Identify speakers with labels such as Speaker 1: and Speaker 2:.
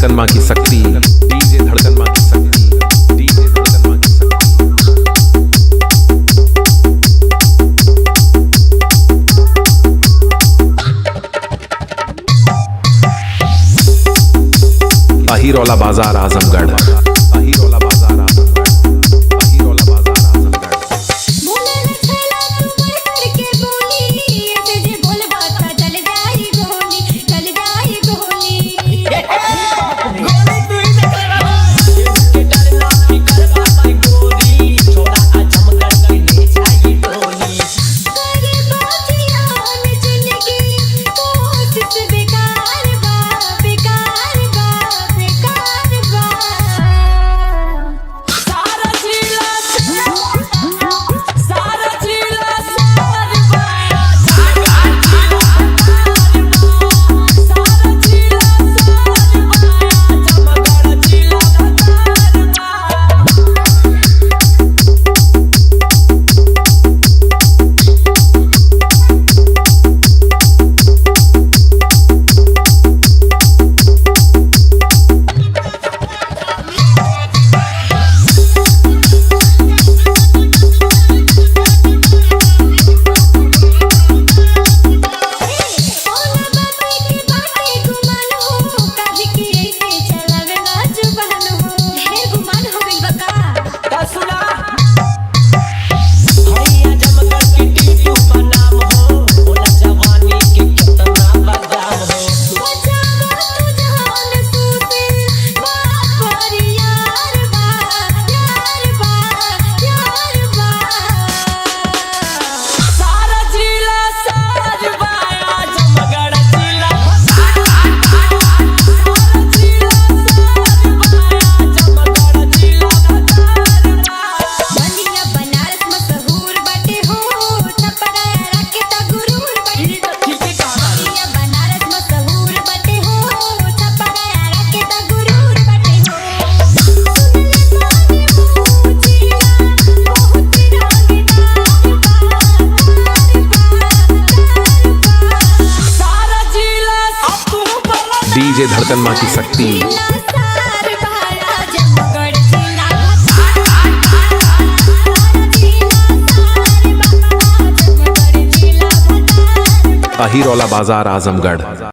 Speaker 1: धड़कन मां की शक्ति, डीजे धड़कन मां की शक्ति, डीजे धड़कन मां की शक्ति। अहिरौला बाजार आजमगढ़, अहिरौला बाजार आजमगढ़, अहिरौला बाजार आजमगढ़।
Speaker 2: बोले छला तू बढ़ चढ़ के बोली, ऐसे जे बोलबा त चल जाई गोली, चल जाई गोली।
Speaker 3: गोली तू ही देख ले बाबू। के डरना की करवा पाई गोरी, छोड़ा आजमगढ़ के ले जाई टोली।
Speaker 2: करे बातियान जिंदगी कोशिश बेकार बा, बेकार बा, बेकार बा।
Speaker 3: सारा जिला, सारा जिला सार बा, सारा जिला सार बा, आजमगढ़ जिला भतार बा।
Speaker 2: ओला बाबा के बाटे गुमान हो, काहे कि ऐसे चलावे ना जुबान हो। ढेर गुमान हो गइल बा का?
Speaker 3: ता सुना हैया आजमगढ़ की टीटू का नाम हो, होला जवानी के कितना बदाम हो।
Speaker 2: बचावा तू जान सूते बाप यार बा, यार बा, यार बा।
Speaker 3: सारा जिला सार बा, आजमगढ़ जिला भतार बा। सारा जिला सार बा, आजमगढ़ जिला भतार बा।
Speaker 2: बलिया बनारस मशहूर बाटे हो, छपरा के त गुरूर बाटे।
Speaker 3: ई त ठीके कहा।
Speaker 2: बलिया बनारस मशहूर बाटे हो, छपरा के त गुरूर बाटे हो। सुन ले बानी पूछिया बहुत रंगदार बा, बा, बा।
Speaker 3: सारा जिला अब तू बोला।
Speaker 1: डीजे धड़कन मां की शक्ति,
Speaker 2: जिला सार बा, आजमगढ़ जिला भतार बा। जिला सार बा, आजमगढ़ जिला भतार बा।
Speaker 1: अहिरौला बाजार आजमगढ़।